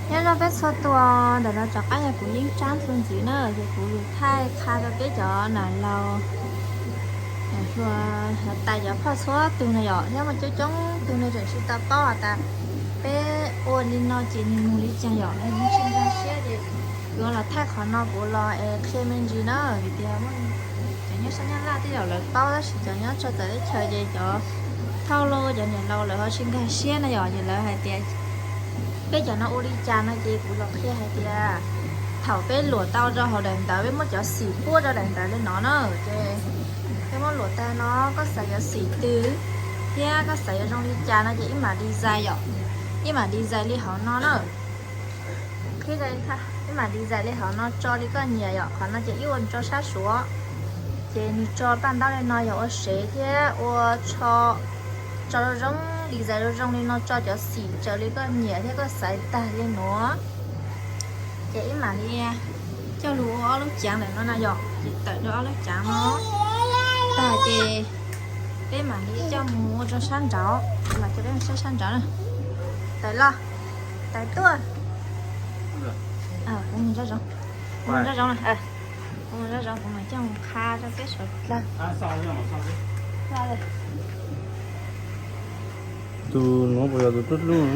Nyob zoo peb txhua tus, ntawm no rov qab yog kuv Yeeb Tsab Txuas Ntxiv na, ces kuv yuav thaij qha rau peb cov nam laus, cov hluas, cov tais cov phauj txhua tus na yom, thiab muaj coob coob tus nws tseem tsis tau paub has tas peb ua li no ces nws mus li cas yom, nws tsis nkag siab ces kuv los thaij qhov no kuv los es qhia me ntsis na, vim tias muaj cov nyob sab Nyab Laj tej zaum lawv paub tab sis cov nyob tso txawv teb chaws ces cov thauj lauj cov niam laus lawv ho tsis nkag siab na yom, ces lawv hais tias peb cov no ua li cas no ces kuv los qhia hais tias thaum peb luam tau rau hauv daim ntawv, peb muab cov xim puab rau daim ntawv li no na, ces peb muab luam tag no koj xaiv yuav xim twg thiab koj xaiv yuav zoo li cas no ces ib mam design yom, ib mam design li hauv no na. Ib mam design li hauv no tso li koj nyiam yom, qhov no ces ib ua tso sab suav, ces nws tso paj ntaub li no yog ua sev thiab ua tso zoo zoo, design zoo zoo li no tso cov xim raws li koj nyiam thiab koj xaiv tag li no. Ces ib mam li coj lug ua ob lub caav ntawm no na yom, ces tawm rau ob lub caav no tag ces peb mam li coj mus ua rau sab nraud, los coj peb mus saib sab nraud na. Tawm los, tawm tuaj. Kuv mus zaj zoov, kuv mus zaj zoov, kuv mus zaj zoov kuv mam coj mus qha rau peb sawv dlawg. Tus nuav puas yog tus tub hlub?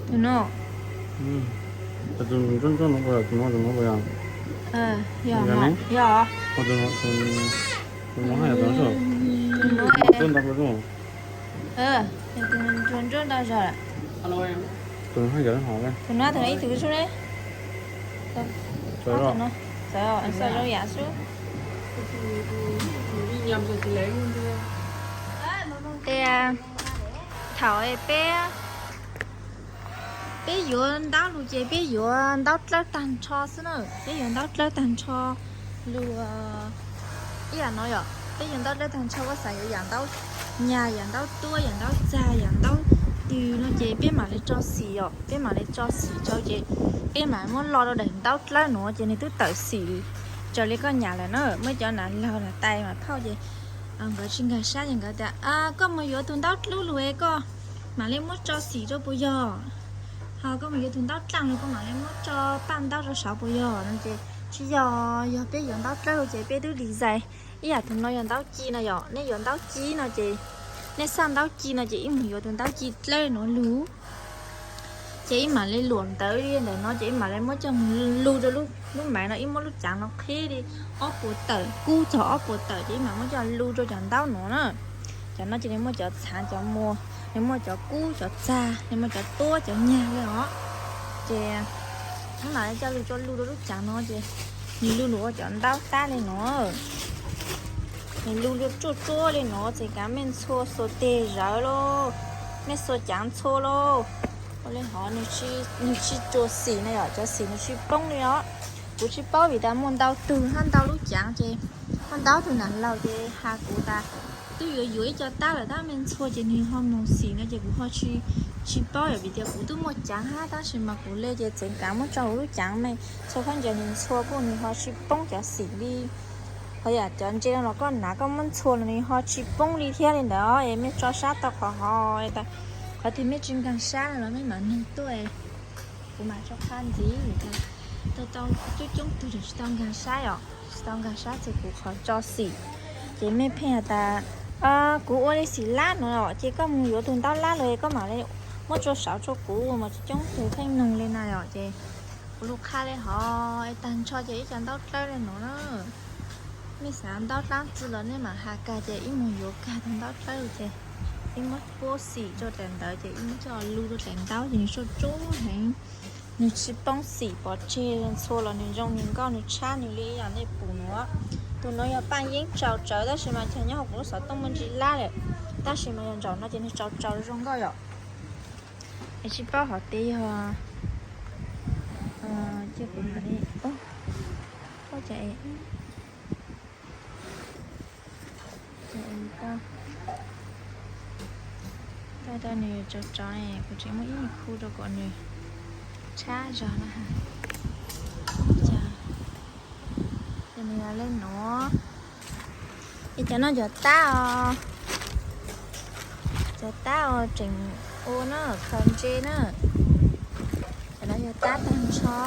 Tus no, tus ntsuab ntsuab nuav puas yog tus nuav, tus nuav puas yog? Yog, yog. Tus nuav, tus nuav haj yam tus nuav, tus nuav ntsuab ntau zog. Tus nuav haj yam hov. Tus nuav tus ib tug xwb ne. Txawm zoo yam xwb. Tias thaum peb, peb yuav ntaub lug ces peb yuav ntaub dlawb tag nrho xwb na, peb yuav ntaub dlawb tag nrho lug ib yam no yom, peb yuav ntaub dlawb tag nrho, koj xav yuav yam ntaub nyag, yam ntaub tuab, yam ntaub txag, yam ntaub twg no ces peb mam li tso xim yom, peb mam li tso xim rau ces peb mam muab lo rau daim ntaub dlawb nuav ces nws twb tawm xim raws li koj nyam lawm na. Muaj cov nam laug nam tais mas phauj ces nkawd tsis nkag siab ces nkawd tias koj mus yuav tus ntaub dlawb lug es koj mam li muab tso xim rau puas yog? Ho koj mus yuav tus ntaub dlawb lug koj mam li muab tso paj ntaub rau saud puas yog no ces tsis yog, yog peb yuav ntaub dlawb lug ces peb twb design ib yam tus no yog ntaub ci no yom, nej yuav ntaub ci no ces nej xaj ntaub ci no ces ib mus yuav tus ntaub ci dlawb nuav lug. Ces ib mam li luam ntawv li ntawm no ces ib mam li muab coj mus lug rau lub maiv no, ib muab lub caav no qhib li ob puas tawm, kub txog ob puas tawm ces ib mam muab coj lug rau cov ntaub nuav na. Cov no ces nws muaj cov txhaav cov muag, nws muaj cov kub cov txag, nws muaj cov tuab cov nyag li os. Ces ib mam li coj lug rau lug rau lub caav no ces nws lug lug ua cov ntaub tab li no. Nws lug lug tsuaj tsuaj li no ces kav mej ntxhua xuas teg zawv lauj, mej xuas caav ntxhua lauj. Ua li hov nws tsis rua xim na yom, cov xim nws tsis poob li os. Kuv tsis paub vim tas muaj ntau tug hab ntau lub caav ces muaj ntau tug nam laug ces has kuv tas twb yuav yuav ib co tab lawm tab mej ntxhua ces nws ho moog xim no ces kuv ho tsis paub yom, vim tias kuv twb muaj caav hab tab sis mas kuv le ces txeev kav muab tso huv lub caav mej ntxhua phab ntsa nws ntxhua kuj nws ho tsis poob cov xim li. Ho yam cov ntse no los koj hnav koj muab ntxhua los nws ho tsis poob li thiab li ntawd es mej tso sab tau qhov hov, qhov twg mej tsis nkaag sab no los mej mam nug tuaj, kuv mam tso qha ntxiv. Tau tau coob coob tug tseem tsis tau nkaag sab yom, tsis tau nkaag sab ces kuv qhov tso xim ces mej pheej has tas kuv ua li xim lab no ces koj mus yuav tug ntaub lab lug koj mam li muab tso saud rau kuv mas coob tug pheej nug li na yom. Ces kuv lug qha li hov tag nrho ces ib co ntaub dlawb li no na. Mej xav ntaub dlaab tsi los nej mam has kag ces ib mus yuav kag tug ntaub dlawb ces ib muab puab xim rau daim ntawv ces ib muab coj lug rau daim ntaub ces nws tsuaj tsuab heev, nws tsis poob xim pov tseg, ntxhua los nws zoo nws nkauj nws tshab nws li ib yam nej pum nuav. Tug nuav yog paj yeeb tsaus tsawv tab sis mas cov nyob huv kuv lub xov tooj muaj ntsis lab lawm, tab sis mas yog ntsaum no ces nws tsaus tsawv zoo nkauj yom. Es tsis paub hov tias yog cia kuv mam li, tau tau nws tsaus tsawv ne kuv tseem muab ib khu rau kom nws tshab zog na. Ces nws yog li nuav. Es cov no cov tab os, cov tab os tseem ua na, khaws ntse na. Cov Tab tag nrho.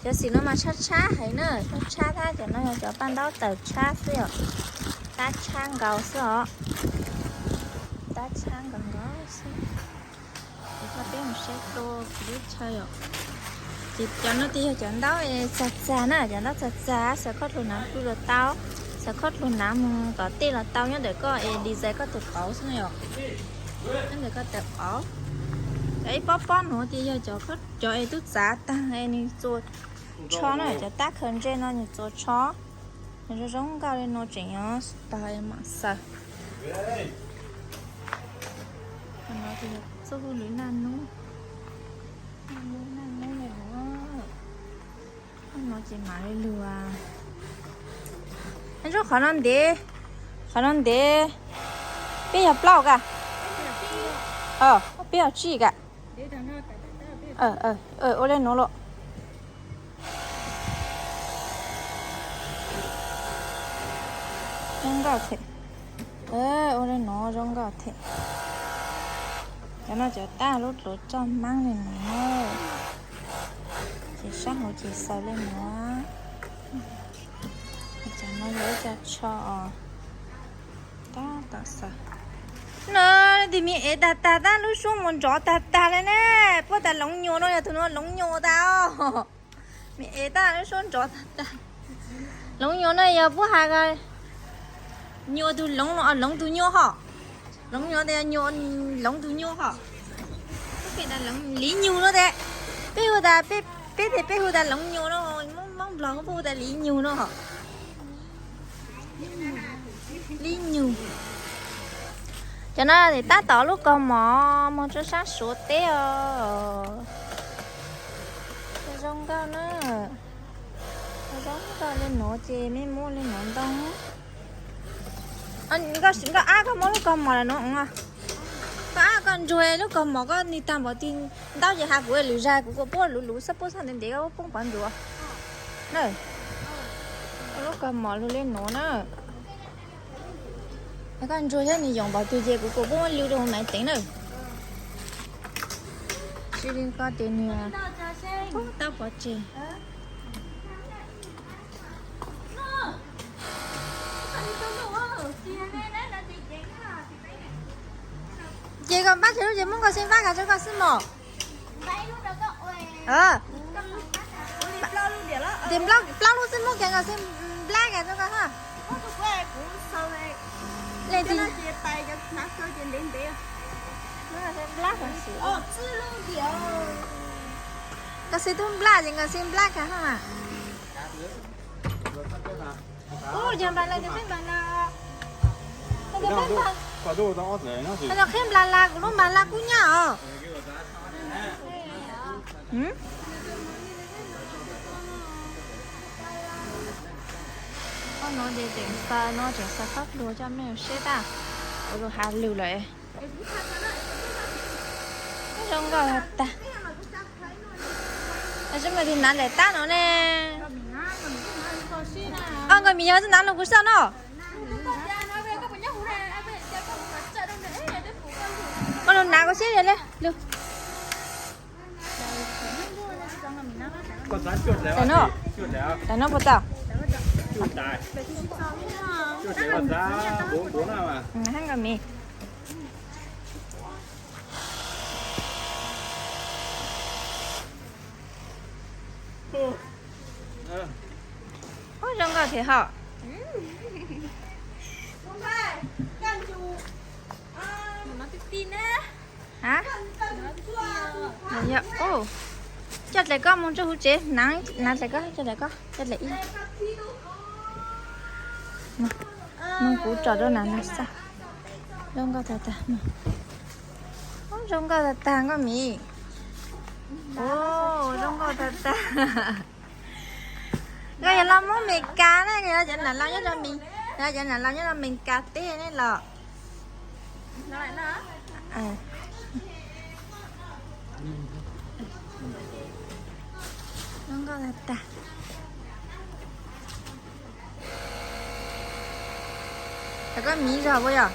Cov xim no mas tshab tshab heev na, tshab tshab tab, cov no yog cov paj ntaub tawm tshab xwb yom. Tab tshab nkaus xwb os. Tab tshab nkaus nkaus xwb. Ces peb mus saib dua kuv lub chaw yom. Ces cov no ces yog cov ntaub txag txag na, cov ntaub txag txag, xaws khob dlua hnav pw los tau, xaws khob dlua hnav mus tom tej los tau, nyob ntawm koj es design koj tus qauv xwb na yom. Nyob ntawm koj tus qauv. Cov ib pob pob no ces yog cov es tub txav tag es nws txua tsho na, cov tab khaws ntsej no nws txua tsho. Nws zoo zoo nkauj li no tseem yog tag es mam xaws. Qhov no ces yog txuj lwm naj nub, naj nub li no. Qhov no ces mam li lug. Ntsub qhov no ntev, qhov no ntev, peb yog plaub ka, peb yog tsib ka. Ua li nuav los. Zoo nkauj thiab. Ua li nuav zoo nkauj thiab. Cov no cov tab lub dluav coj maab li nuav. Ces sab hauv ces xaws li nuav. Cov no yog ib co tsho os. Tab tom xaws. No tig me ev tag tag, tab lub suab mus nrov tag tag li ne. Puab tas loov nyuas no yog tug nuav loov nyuas tas os. Me ev tab lub suab nrov tag tag. Loov nyuas no yog puab has nyuas tug loov no, loov tug nyuas hom. Loov nyuas tas, loov tug nyuas hom. Liv nyug no tas, peb hu tas, peb tes peb hu tas loov nyuas no, Moob Nplog puab hu tas liv nyug no hom. Liv nyug. Cov no tab tom lub kaus mom moog rua sab Suav teb os. Zoo nkauj na. Zoo nkauj li nuav ces mej muab li nuav ntoo. Nkauj ab, koj muab lub kaus mom lawm nuav. Koj ab, koj ntsuag lub kaus mom koj nig tag npaum twg, ntaub ces has kuv lwm zag kuv kuas puab luv luv xab puab xab ntev ntev koj poob pov ntsuav. Lub kaus mom lug li nuav na. Koj ntsuag thiab nws yoom npaum twg ces kuv kuas puab muab lwv rua huv maiv teev na. Tsis li koj tes nws tab pov tseg. Ces koj npab tseg lub ces muab nkawd xib npab kav rua koj xwb mog. Ces plaub lub xwb muab kiag nkawd xib nplab kiag rua koj ha. Nkawd xib tub nplab ces nkawd xib nplab kiag ha. Ub, yog npam lawm, yog peb npam lawm. Yog qhib nplas las, kuv lub nplas las kub nyab os. Ob no ces tseem xaws no, tseem xaws qhob dlua coj mej saib tag, kuv lug has lwm lawm. Zoo nkauj tag. Zoo nkauj tig hnav lawm tab no ne. Nkauj Mim yog tub hnav lug kuv xauj no. Koj lug hnav kuv saib li lug. Tam no puas tau? Hab Nkauj Mim. Ub, zoo nkauj thiab hom. Coj dlaim koj moog rua huv tsev, hnav dlaim koj, coj dlaim koj, coj dlaim ib. Moog kuv tsom rau na na xaj. Zoo nkauj tag tag. Ub, zoo nkauj tag tag Nkauj Mim. Ub, zoo nkauj tag tag. Koj yog loj Moob Amelikas na, koj yog cov nam laus nyob rau Amelikas teb ne los. Zoo nkauj tag tag. Koj miv zog puas yog?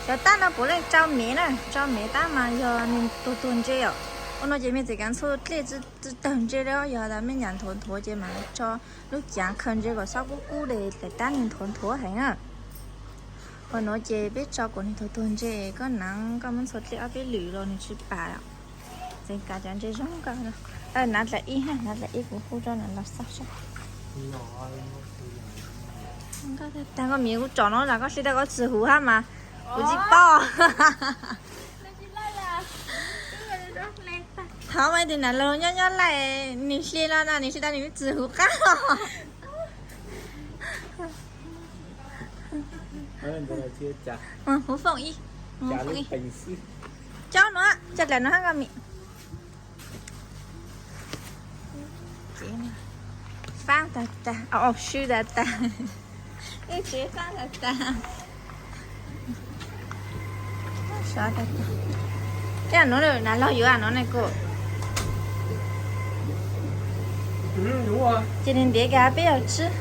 Cov tab no puav leej tsau mev na, tsau mev tab mas yog nws tuag tuag ntse os. Ua no ces me txiv kav ntxhua dlej tsis tawg ntse li, yog tas me nyuam nthuav nthuav ces mas tso lub cav khaws ntse kom xob kub kub de, daim tab nws nthuav nthuav heev na. Qhov nuav ces peb tso kom nws tuag tuag ntse, koj naav koj muab ntxhua dlej ob peb lwm los nws tsis pam. Txiv kav cov ntse zoo koj. Naav dlaim ib, naav dlaim ib kuv hu rau naav los xauj saib. Tag koj miv kuv tsom no los koj sib tag koj tsis huv hab mas kuv tsis paub. Thov mas tus naav los nyob nyob laij, nws hli los no nws sib tag nws tsis huv qab. Huv foom ib, huv foom ib. Cov nuav, cov dlaim no hab koj miv. Faab tag tag, sw tag tag. Ib tsev faab tag tag. Sov tag tag. Ib nuav na, laug yuav nuav na kuv. Ces nws ntiav kiag peb yog tsib.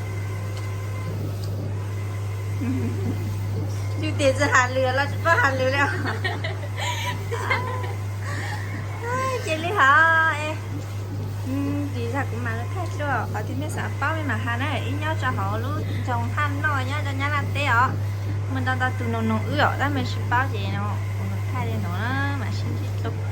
Yus tes tsis has lwm los tsis paub has lwm li. Ces li hov, tis zag kuv mam li thaij dlua qhov twg mej xav paub mej mam has na. Ib nyob rau hauv lub nroog Haj Noj nyob rau Nyab Laj teb os. Muaj ntau ntau tus nug nug wb os, tab mas tsis paub ces kuv thaij li no na, mam sib ntsib dlua.